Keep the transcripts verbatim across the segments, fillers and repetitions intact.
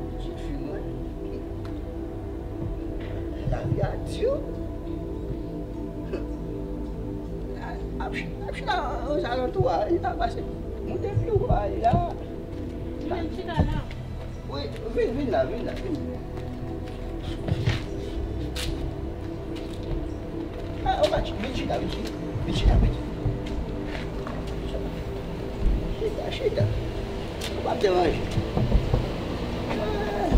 Pitit fi mwen. Lavi a di w. Ap ch-, ap chita nan zalantou a, li pa pase. Moute pi wo a, li la. Vin chita la. Wi, vin, vin la, vin la, vin. Ah, ou pa ch-, vin chita, vin chita. Vin chita, vin chita. Chita, chita. Ou pa deranje. Ah.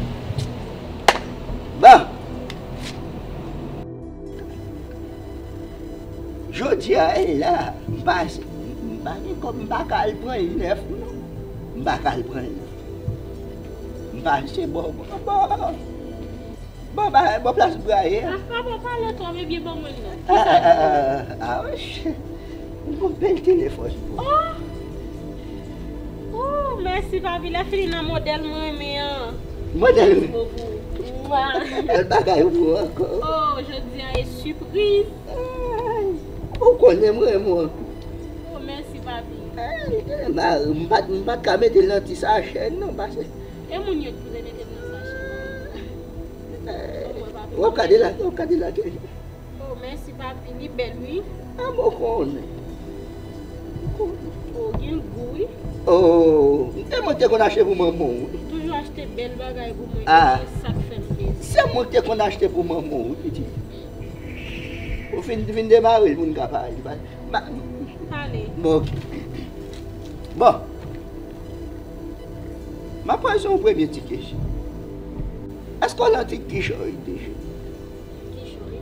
Bon. Jodi a, e la, m pa, m pa gen kòb, m pa ka al pran nèf, non. M pa ka al pran nèf. M pase bò, bò, bò, bò, ba, bò plas Braye a. Ah, papa, pale twòp, ebyen ban mwen l non. Ah, ah, ah, ah, ah, oh, shit. M gon bèl telefòn pou ou. Oh! Oh, mèsi, papi. Lè fini nan modèl mwen renmen an. Modèl? Mèsi bokou. Mwa. Bèl bagay ou ankò. Oh, jodi a e sipriz. Ay, ou konnen mwen renmen w anpil. Oh, mèsi, papi. Ay, m pa, m pa t ka mete l nan ti sachè, non, pase. E moun yo t pou te mete l nan sachè. Ay, oh, mwen, papi, ou ka delage, ou ka delage. Oh, mèsi, papi. Li bèl, wi. Ah, bon, konnen. Oh, gen gou, wi. Oh, e mwen te konn achte pou manman w, wi. Toujou achte bèl bagay pou mwen, ah, e sa k fè m plezi. Se mwen te konn achte pou manman w, wi, pitit. Ou fin, fin demare l pou n ka pale. Ba, ba, pale. Bon, ok. Bon. M ap poze yon premye ti kesyon. Èske w lan ti kichòy deja? Kichòy?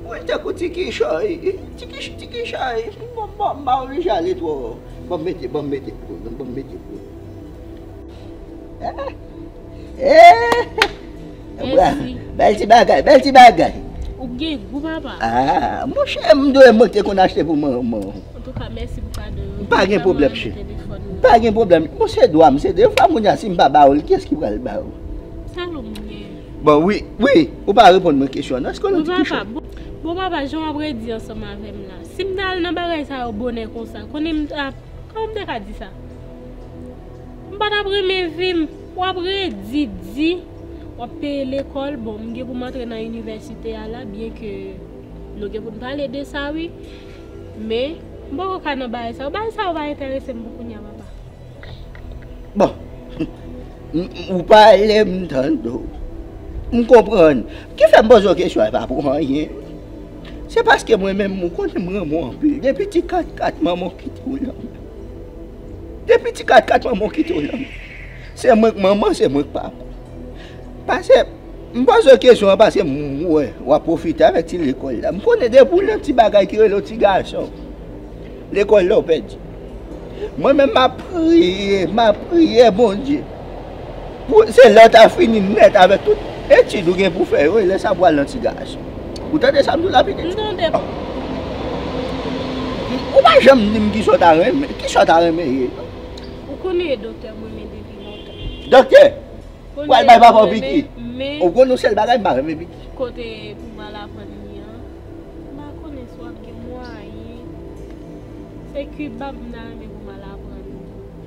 Wi, tankou ti kichòy. Ti kich-, ti kichòy. Bon, bon, m pa oblije ale twò. Bon, mete, bon, mete pou nou, bon, mete pou nou. Eh, eh. Mèsi. Bèl ti bagay, bèl ti bagay. Ou gen gou, papa. Ah, monchè, m dwe mwen te konn achte pou manman. Antouka, mèsi pou kado yo. Pa gen pwoblèm, cheri. Pa gen pwoblèm. Bon, se dwa m, se de fwa moun ya, si m pa ba ou l, kiyès ki pral ba ou? Salomye. Bon, wi, wi, ou pa reponn mwen kesyon an non. Èske w lan ti kichòy? Bon, papa, bon, bon, papa, jan w ap redi ansanm avè m la. Si m ta al nan bagay sa yo bonè konsa, konnen m ta, kòman m te ka di sa? M pa t ap renmen vi m. W ap redi, di, w ap peye lekòl. Bon, m gen pou m antre nan inivèsite a la, byenke nou gen pou n pale de sa, wi. Men, m poko ka nan bagay sa yo. Bagay sa yo pa enterese m pou kounye a, papa. Bon, m, m, ou pale, m tande w. M konprann. Ki fè m poze w kesyon, e pa pou anyen. Se paske mwen menm, ou konnen m renmen w anpil. Depi ti kat kat manman w kite w lan. Depi ti kat kat manman w kite w lan. Se mwen k manman, se mwen k papa. Pase, m poze w kesyon an paske m wè w ap pwofite avèk ti lekòl la. M konnen depi w nan ti bagay ki rele w ti gason, lekòl la w pèdi. Mwen menm, m ap priye, m ap priye Bondye. Pou, se lè w ta fini nèt avèk tout etid ou gen pou fè yo, e lè sa pou al nan ti gason. Ou tande sa m di w la, pitit? M tande. Ou pa janm di m kisa w ta renmen, kisa w ta renmen ye, non? Ou konnen e doktè m renmen depi lontan. Doktè? Pral bay papa w piki. Ou konn yon sèl bagay, m pa renmen piki. Kote pou m al aprann li an, m pa konnen si w ap gen mwayen. Se Kiba m ta renmen pou m al aprann li.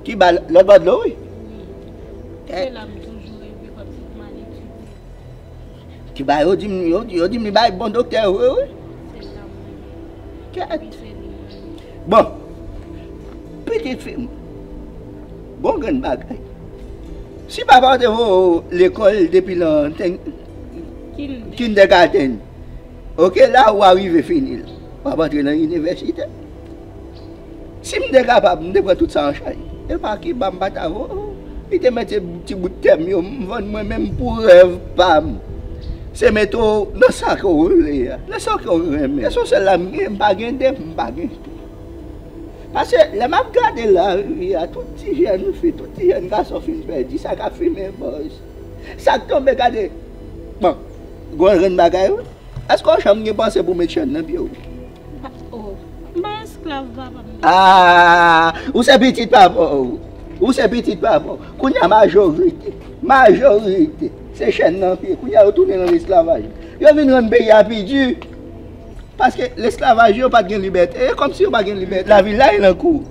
Kiba, lòt bò dlo, wi. Wi. Eh. Se la m toujou reve kòmsi pou m al etidye. Kiba, yo di m, yo, yo di m li bay bon doktè, wi, wi. Se la m renmen. Kèt. Wi, se li m renmen. Bon, pitit fi m, bon grenn bagay. Si papa w te voye w lekòl depi nan ten-, kindergarten, oke, la ou a rive fini l, w ap antre nan inivèsite. Si m te kapab, m te pran tout sa an chay. E pa Kiba m pa ta voye w. Li te mete ti bout tè m yo, m vann mwen menm pou rèv pa m. Se mete w nan sa ke w vle a, nan sa ke w renmen. E se yon sèl la m gen, m pa gen de, m pa gen twa. Pase lè m ap gade lavi a, tout ti jèn fi, tout ti jèn gason fin pèdi, sa k ap fimen bòz, sa k tonbe gade. Bon, gon grenn bagay, wi. Èske w janm gen panse pou met chèn nan pye w? Oh, m pa esklav papa m. Ah, ou se pitit papa w. Ou se pitit papa w. Kounye a majorite, majorite, se chèn nan pye. Kounye a yo tounen nan lesklavaj. Yo vin rann peyi a pi di. Paske lesklavaj yo pa t gen libète. E kòmsi yo pa gen libète. Lavi la e nan kou.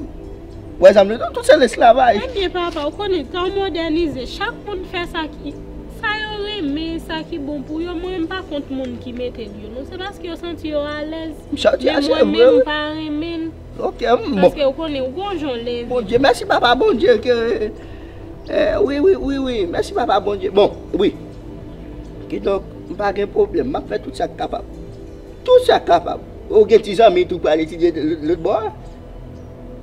Ou wè sa m vle di w? Tout se lesklavaj. Ebyen, papa, ou konnen, tan mòdènize. Chak moun fè sa ki, sa yo renmen, sa ki bon pou yo. Mwen, m pa kont moun ki mete l yo. Non, se paske yo santi yo alèz. M santi Men mwen menm, m pa renmen l. Ok, m bon. Paske ou konnen, ou gon jan leve. Bondye, mèsi papa Bondye ke, eh, wi, wi, wi, wi, mèsi papa Bondye. Bon, wi. Kidonk, m pa gen pwoblèm. M ap fè tout sa k kapab. Tout sa k kapab. Ou gen ti zanmi tou pral etidye lòt, lòt bò a?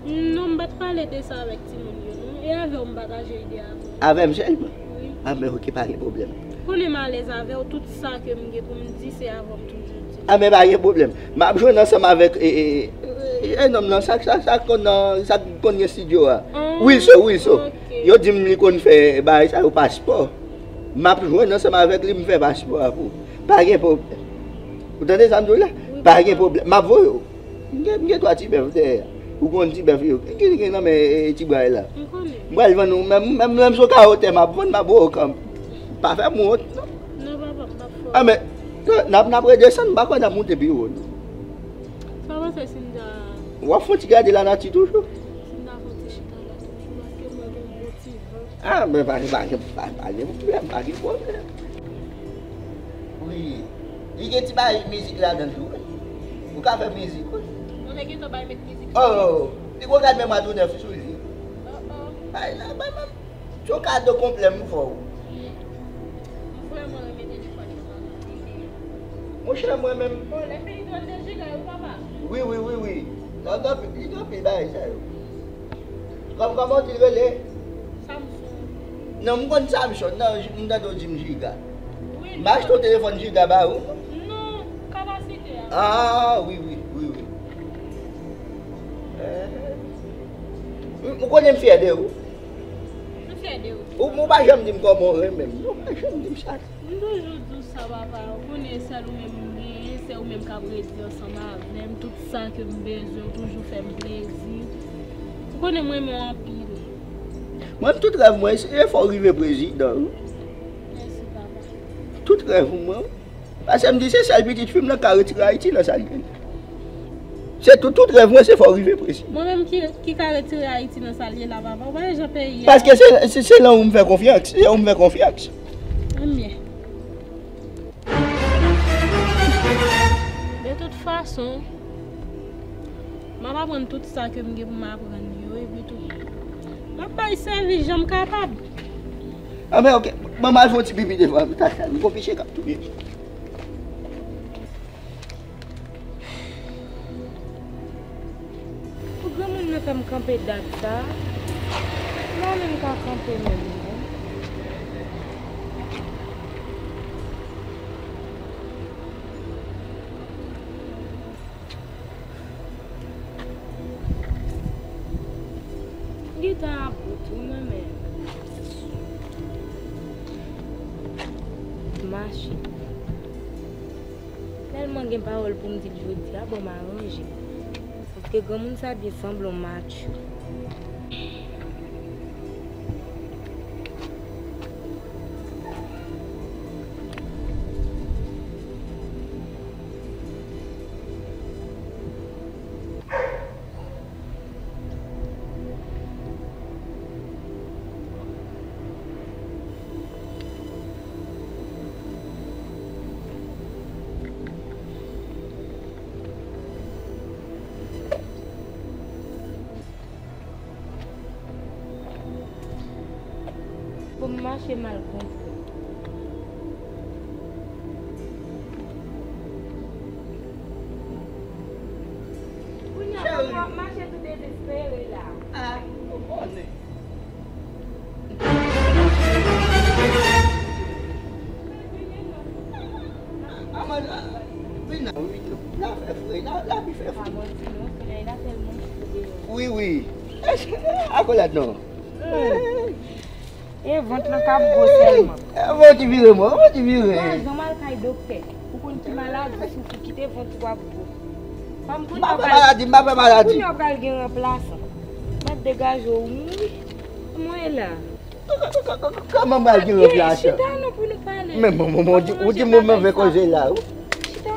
Non, m pa t pale de sa avèk timoun yo, non. E avè w m pataje ide a avè w. Avè m sèlman? Wi. A, men ok, pa gen pwoblèm. Konnen m alèz avè w, tout sa ke m gen pou m di, se avè w m toujou di. A, men pa gen pwoblèm. M ap jwenn ansanm avèk, e, e, e, e, nonm nan, sa, sa, sa konn nan, sa konn gen estidyo a. Ah, Wilson, Wilson. Ok. Yo di m li konn fè bagay sa yo, paspò. M ap jwenn ansanm avèk li, m fè paspò a pou ou. Pa gen pwoblèm. Ou tande sa m di w la? Wi, papa. Pa gen pwoblèm. M ap voye w. M gen, m gen twa ti bèf dèyè. Ou konn ti bèf yo. Ki gen nan men, e, ti bwa la? M konnen. M pral vann ou, menm, menm, menm si w ka wotè, m ap vann, m ap voye w kanpe. Pa fè m wont, non. Non, papa, m p ap fè w. A, men, n ap, n ap redesann, m pa kwè n ap monte pi wo, non. Sa w panse si m ta W ap fè yon ti gade lanati toujou. Si m ta fè yon ti chita la toujou, paske mwen gen yon bon ti van. A, men pa, pa, pa, pa gen pwoblèm, pa gen pwoblèm. Wi. Li gen ti bagay mizik ladan l tou, wi. Ou ka fè mizik, wi. Ou te gentan bay met mizik sou li? Oh, li gon gad menm a tou nèf sou li. Oh, oh. Bay la, bay, bay. Se yon kado konplè m fè w. M vrèman renmen telefòn yo, papa. Monchè, mwen menm. Bon, lè peyi twò de jiga yo, papa. Wi, wi, wi, wi. Nan, nan, li gen anpil bagay sa yo. Kòm, kòman w di l rele? Samsung. Non, m konn Samsung, non, j-, m tande w di m jiga. Wi, m achte yon telefòn jiga ba ou. Non, kapasite a. Ah, wi, wi, wi, wi. Eh. M, ou konnen m fyè de ou. M fyè de ou. Ou, ou pa janm di m kòman w renmen m. Ou pa janm di m sa. M toujou di w sa, papa. Ou konnen sèl ou menm m genyen, se ou menm k ap rete ansanm avè m. Tout sa ke m bezwen, ou toujou fè m plezi. Ou konnen m renmen w anpil. Mwen, tout rèv mwen, se fò w rive prezidan, wi. Mèsi, papa. Tout rèv mwen, wi. Paske m di se sèl pitit fi m nan k ka retire Ayiti nan sa l ye. Se tout, tout rèv mwen, se fò w rive prezidan. Mwen menm ki, ki ka retire Ayiti nan sa l ye la, papa. Ou pa wè jan peyi a. Paske se, se, se lan ou m fè konfyans. Se ou m fè konfyans. Ebyen. De tout fason, m ap aprann tout sa ke m gen pou m aprann yo, epi tou, m ap bay sèvis jan m kapab. Anben, ok. Ban m al fè yon ti pipi devan. Tata, m gon piche k ap touye m. Pou granmoun nan fè m kanpe dat sa, m pa menm ka kanpe menm non. Gita a bout wi mwen menm. Mache. Tèlman gen pawòl pou m di l jodi a, bon m aranje. Paske granmoun sa byen sanble yon matcho. Pou m mache m al kontre. Kounye a, papa, w ap mache tou dezespere la. Ah, ou konnen. Aman, ah, vin la, vin la. La fè fre, la, la pi fè fre. Pa mwen di non, solèy la tèlman cho deyò. Wi, wi. Akolad non. E vant lan k ap gwo sèlman. E vant ki vire mwen, vant ki vire. Bon, jan m al kay doktè. Ou konn ki maladi ou soufri, kite vant ou ap gwo. Fanm kounye a pral, maladi, m pa fè maladi. Kounye a pral gen ranplasan. Mèt degaje w wi. Mwen la. Kòman m pral gen ranplasan? Chita non pou nou pale. Men bon, bon, bon, ou di, ou di m move koze la, wi. Chita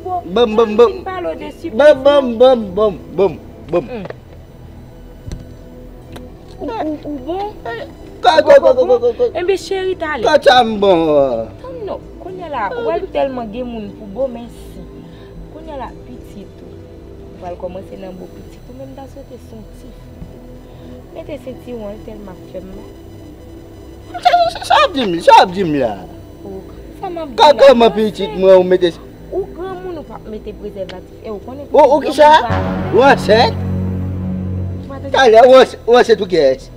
Sipo. Ban m, ban m, ban m. Ban m, ban m, ban m, ban m, ban m, ban m. Hmm. Ou, ou, ou bon? Ka, ka, ka, ka, ka, ka. Enben, cheri, tale. Ka sa m bon. Tann non. Kounye a la, ou wè l tèlman gen moun pou bo, men si. Kounye a la, pitit ou. Ou pral kòmanse nan bo pitit ou, men m ta swete se yon ti fi. Mete sentiwon an, l tèlman ap fè m mal. Sa, sa, sa w ap di m, sa w ap di m la? Ou, sa m ap di la. Ka, kòman pitit mwen ou mete. Ou granmoun, ou p ap mete prezèvatif. E ou konnen pitit granmoun pa. Ou, ou ki sa? Ou ansent? Ou pa tande? Talè, ou ansent, ou ansent ou kiyès?